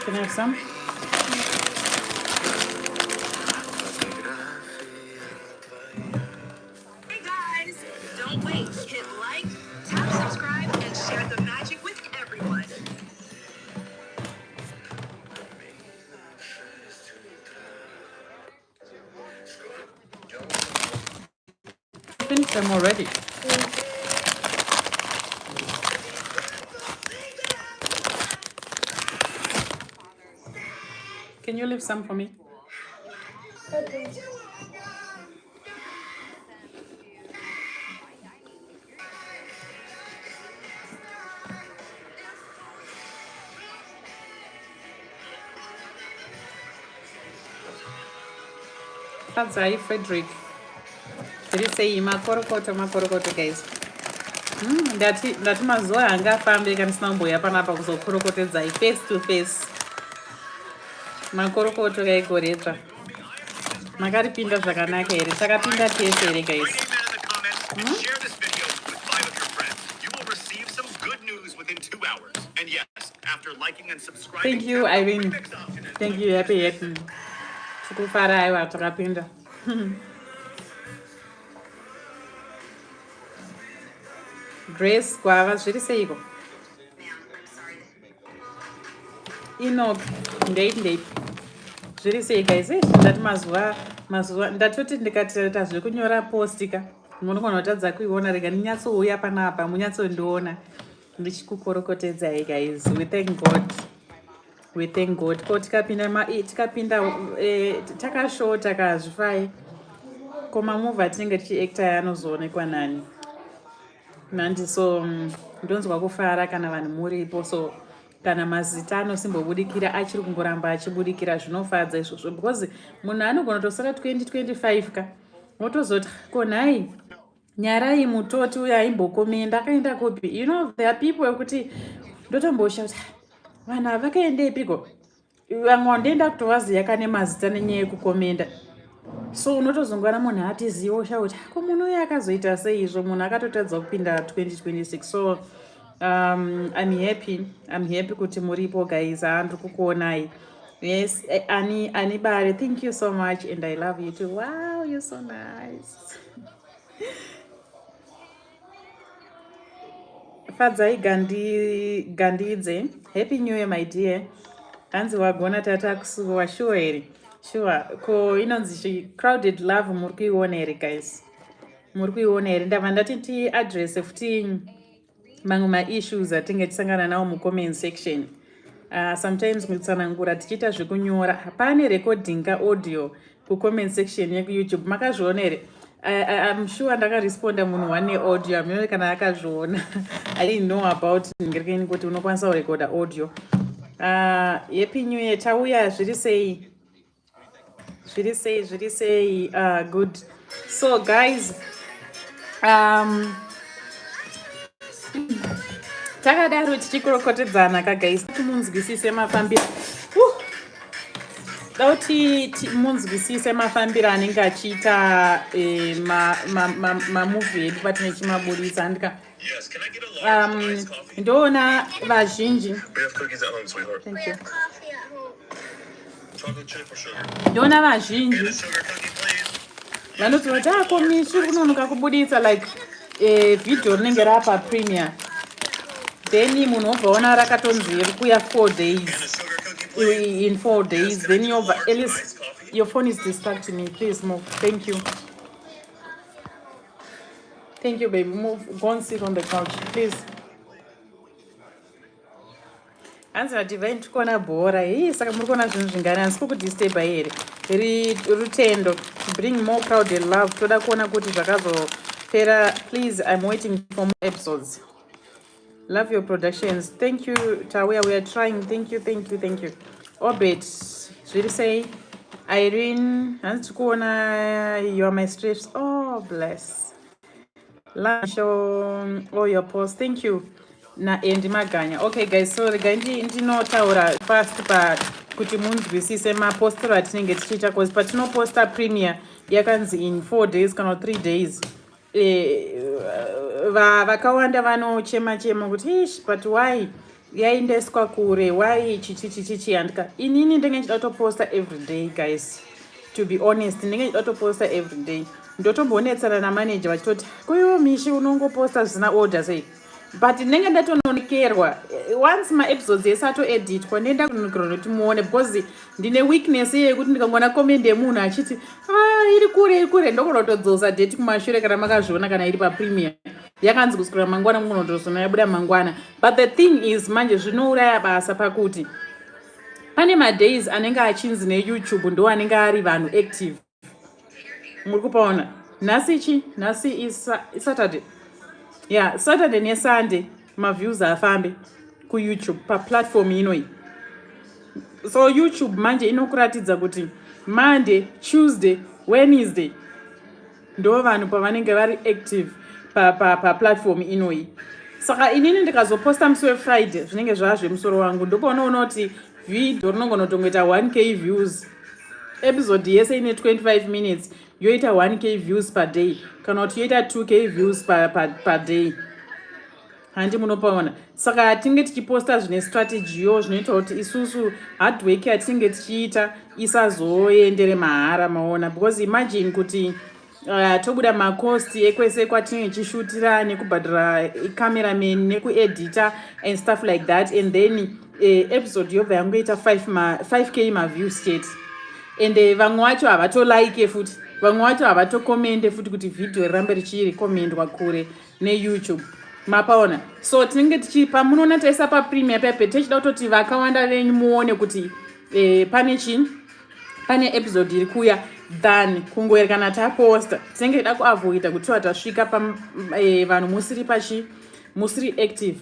Can I have some? Hey guys, don't wait. Hit like, tap subscribe, and share the magic with everyone. Finished them already. Can you leave some for me? Okay. Fadzai Frederick. Zviri sei makorokoto makorokoto guys. Ndati ndati mazuva anga afambe kana ndisina kumbouya panapa kuzokorokotedzai face to face. Makorokoto kaikoretsva. Makaripinda zvakanaka here? Takapinda tese here guys? Thank you Irene. Thank you happy happy. Tikufara aiwa takapinda. Grace Gwava zviri seiko? Enoch ndeipi ndeipi zviri sei guys? Eish, ndati mazuva mazuva ndatoti ndikatoita zvekunyora post ka munogona kutadza kuiona rega ndinyatsouya panapa munyatsondiona ndichikukorokotedzai guys. We thank God. We thank God. Ko tikapinda ma, tikapinda takashota kazvifai. Ko mamovie atinenge tichiacta aya anozoonekwa nani? Nandi so ndonzwa kufara kana vanhu muripo so kana mazita anosimbobudikira achiri kungoramba achibudikira zvinofadza izvozvo because munhu anogona kutosara 2025 ka wotozoti ko nhai Nyarai mutoti uyo aimbokomenda akaenda kupi? You know there are people ekuti ndotombosha kuti vanhu ava vakaendepiko? Vamwe wandoenda kutovaziva kane mazita nenyaya yekukomenda. So unotozongwana munhu atiziva osha kuti ko munhu uyo akazoita sei izvo munhu akatotadza kupinda 2026. So I'm happy. I'm happy kuti muripo guys. Handiri kukuonai. Yes, Ani Ani Bare, thank you so much and I love you too. Wow, you're so nice. Fadzai Gandidze, happy new year my dear. Hanzi wagona tata kusuwa sure here? Sure. Ko inonzi crowded love muri kuiona here guys? Muri kuiona here? Ndabva ndati ti address futi mamwe maissues atinge tisangana nawo mucomment section. Sometimes kutsanangura tichiita zvekunyora pane recording ka audio kucomment section yekuyoutube makazviona here? I'm sure ndakaresponda munhu one audio hameno kana akazviona. I didn't know about ngerekeni kuti unokwanisa kurekoda audio. Happy new year tauya zviri sei? Zviri sei zviri sei? Good. So guys, takadaro tichikorokotedzana ka guys kuti munzwisise mafambiro da kuti munzwisise mafambiro anenge achiita mamovie edu patinenge tichimaburitsa handika. Ndoona vazhinji. Thank you. Ndoona vazhinji vanoti vati ako mishu kunonoka kubuditsa like video rinenge rapa premiere then munhu wobva ona rakatonzi riri kuya 4 days, in 4 days then yobva. Alice, your phone is distracting me. Please move. Thank you. Thank you, baby. Move. Go and sit on the couch, please. Hanzi naDivine tikuona bhora hii saka muri kuona zvinhu zvingani handisi kukudisturba here? Rutendo, bring more crowded love. Toda kuona kuti zvakazopera. Please, I'm waiting for more episodes. Love your productions. Thank you, Tawia. We are trying. Thank you, thank you, thank you. Obet, zviri sei? Irene, hanzi tikuona. You are my strips. Oh, bless. Show all your posts. Thank you. Naendi Maganya. Okay guys, so regai ndinotaura fast pa kuti munzwisise mapostero atinenge tichiita cause patinoposta premiere yakanzi in 4 days kana 3 days, vakawanda vanochema chema kuti ish, but why? Yaendeswa kure, why chichichichichi? Handika inini ndenge ndichida kutoposta everyday, guys. To be honest, ndinge ndichida kutoposta everyday. Ndotombonetsana namanager vachitoti, "Koiwo Mishi, unongoposta zvisina order sei?" But ndinenge ndatononokerwa. Once maepisodes ese atoeditwa, ndenda kunonokerwa nokuti muone, because ndine weakness iye yekuti ndikangoona comment yemunhu achiti, "Ah, iri kure, iri kure," ndogona kutodzosa date kumashure. Kana makazviona, kana iri papremiere yakanzi kuswera mangwana, munotozona yabuda mangwana. But the thing is, manje zvinouraya basa pakuti pane madays anenge achinzi neYouTube ndo anenge ari vanhu active. Muri kupaona nhasi chi? Nhasi iSaturday, ya, yeah, Saturday neSunday maviews afambe kuYouTube paplatform inoi. So YouTube manje inokuratidza kuti Monday, Tuesday, Wednesday ndo vanhu pavanenge vari active paplatform pa inoi. Saka inini ndikazoposta musi weFriday, zvinenge zvaa zvemusoro wangu. Ndopaunoona kuti vhidhio rinongonotongoita 1K views. Episode yese ine 25 minutes yoita 1K views per day, kana kuti yoita 2K views per day. Handi munopaona? Saka tinge tichiposta zvine strategy yo zvinoita kuti isusu hard work yatinenge tichiita isazoendere mahara, maona? Because imagine kuti tobuda macost ekwese kwatinenge tichishutira, nekubhadhara cameraman, nekuedita and stuff like that, and then episode yobva yangoita 5K maviews chete. And vamwe vacho havatolike futi, vamwe vacho havatokomende futi kuti vhidhiyo rirambe richirekomendwa kure neYouTube, mapaona? So tinenge tichipa, munoona taisa papremiere pepe, tichida kutoti vakawanda venyu muone kuti pane chii, pane episode iri kuuya, than kungoerekana taposta. Tinenge tida kuavoida kuti tiwa tasvika vanhu musiri pachi musiri active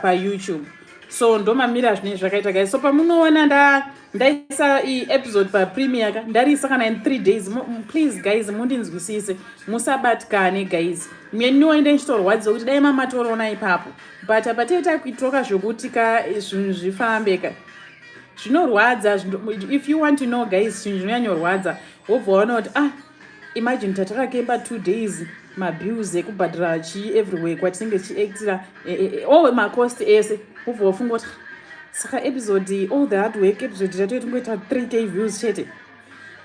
paYouTube pa. So ndomamira zvinenge zvakaita, guys. So pamunoona ndaisa episode papremiere ka, ndariisa kana in 3 days, please guys, mundinzwisise, musabatikane, guys. Meniwo ende ndichitorwadziwa kuti dai mamatorona ipapo, but apa toita kuitoka zvokuti ka zvinhu zvifambe ka. Zvinorwadza. If you want to know, guys, zvinhu zvinonyanyorwadza, wobva waona kuti, ah, imagine tatakakemba 2 days, mabills ekubhadhara chii everywhere kwatinenge tichiactira, all macost ese, wobva wafunga kuti, saka episode, all the hard work, episode tatoi tingoita 3K views chete,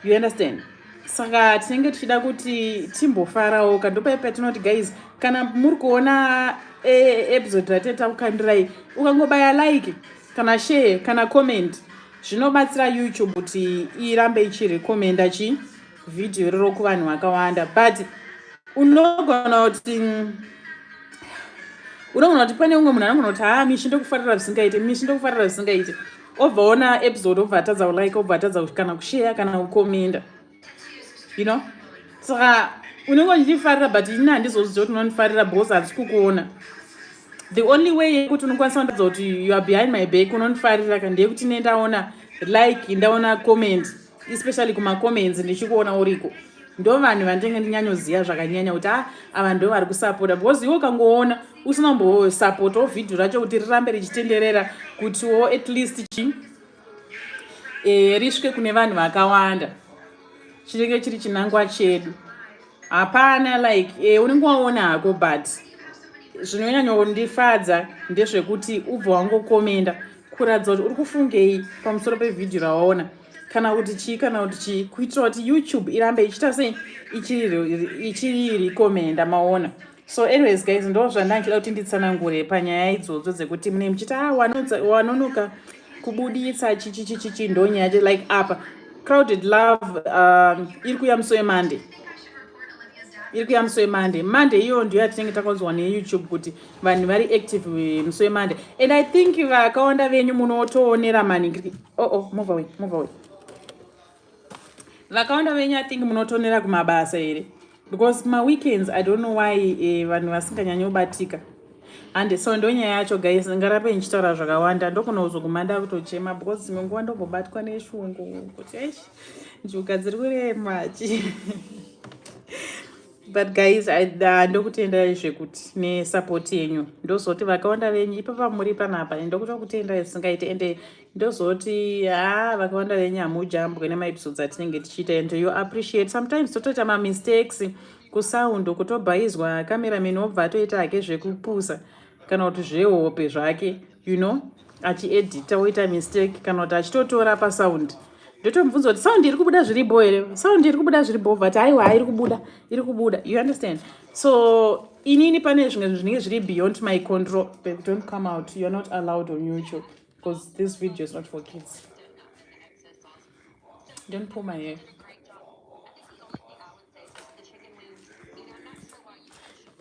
you understand? Saka tinenge tichida kuti timbofarawo kandopai patinoti, guys, kana muri kuona episode rateta kukandirai, ukangobaya like kana share kana comment, zvinobatsira YouTube kuti irambe ichirekomenda chi vhidhiyo iroro kuvanhu vakawanda. But unogona kuti pane umwe munhu anogona kuti, "Ha, Mishi ndokufarira zvisingaite, Mishi ndokufarira zvisingaite," obva ona episode, obva atadza kulike, obva atadza kana kushare kana kukomenda. Saka unenge uchichifarira, but ini handizoziva kuti unondifarira because handisi kukuona. The only way yekuti unokwanisa kundatidza kuti you are behind my back unondifarira ka ndeyekuti ne ndaona like, ndaona comment, especially kumacomments ndichikuona uriko. Ndo vanhu vandinenge ndinyanyoziva zvakanyanya kuti a ava ndo vari kusapota, because iwe ukangoona usina kumbosapotawo vhidhio racho kuti rirambe richitenderera, kutiwo at least chi risvike kune vanhu vakawanda, chinenge chiri chinangwa chedu, hapana like unenge waona hako. But zvinonyanyondifadza ndezvekuti ubva wangokomenda kuratidza kuti uri kufungei pamusoro pevhidhio rawaona, kana kuti chii, kana kuti chii, kuitira kuti YouTube irambe ichiita sei, ichirikomenda, maona? So anyways, guys, ndo zvandanga kuti nditsanangure panyaya idzodzo dzekuti mune muchiti, "Ah, wanonoka kubuditsa chichichichichi." Ndo nyaya yacho. Like apa Crowded Love iri kuya musi weMonday, iri kuya musi weMonday. Monday iyoyo ndiyo yatinenge takanzwa neYouTube kuti vanhu vari active musi weMonday. And I think vakawanda venyu munotoonera maningi. Oh, move away, move away. Vakawanda venyu, I think munotonera kumabasa here, because maweekends, I don't know why vanhu vasinganyanyobatika hande. So ndo nyaya yacho, guys. Ngarape ndichitaura zvakawanda, ndokunozoguma ndakutochema, because dzimwe nguva ndombobatwa neshungu kuti eish, njuga dziri kurema chi. But guys, ndokutendai zvekuti nesupport yenyu. Ndozoti vakawanda venyu ipapa muri panapa, ndokutokutendai zvisingaiti. Ende ndozoti, ha, vakawanda venyu hamujambwe nemaepisodes atinenge tichiita, and you appreciate. Sometimes totoita mamistakes kusound, kutobhaizwa, cameraman wobva atoita hake zvekupusa kana kuti zvehope zvake. Achiedita oita mistake kana kuti achitotora pasound, ndotomubvunza kuti sound iri kubuda zviripo here, sound iri kubuda zviripo, but aiwa, iri kubuda, iri kubuda, you understand? So inini pane zvimwe zvinenge zviri beyond my control. Babe, don't come out. You're not allowed on YouTube because this video is not for kids. Don't pull my hair.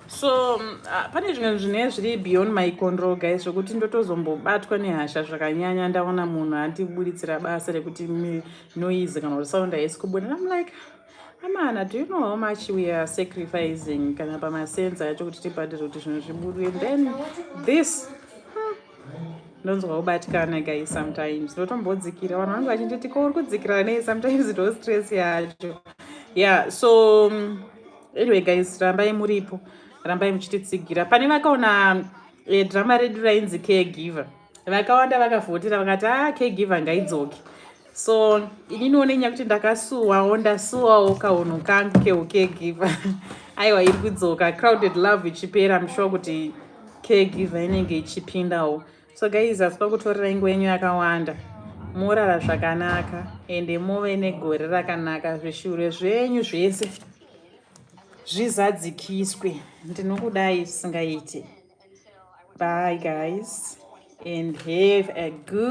So pane zvimwe zvinenge zviri beyond my control, guys, zvokuti ndotozombobatwa nehasha zvakanyanya ndaona munhu andiburitsira basa rekuti noise kana kuti sound haisi kubuda. And I'm like, amana, do you know how much we are sacrificing kana pamasenza acho kuti tibhadhire kuti zvinhu zvibudwe? And then this, ndonzwa kubatikana, guys. Sometimes ndotombodzikira, vanhu vangu vachinditi, "Ko uri kudzikira nei?" Sometimes ndo stress yacho. Yeah, so anyway, guys, rambai muripo, rambai muchititsigira. Pane vakaona drama redu rainzi Caregiver, vakawanda vakavhotera vakati, "A ah, Caregiver ngaidzoke." So ininiwo nenyaya kuti ndakasuwawo, ndasuwawo kaunhu kangu keucaregiver. Aiwa, iri kudzoka. Crowded Love ichipera, I'm sure kuti Caregiver inenge ichipindawo. So guys, asida kutorerai nguva yenyu yakawanda. Morara zvakanaka ende muve negore rakanaka. Zvishure zvenyu zvese zvizadzikiswe. Ndinokudai zvisingaiti. Bye, guys, and have a good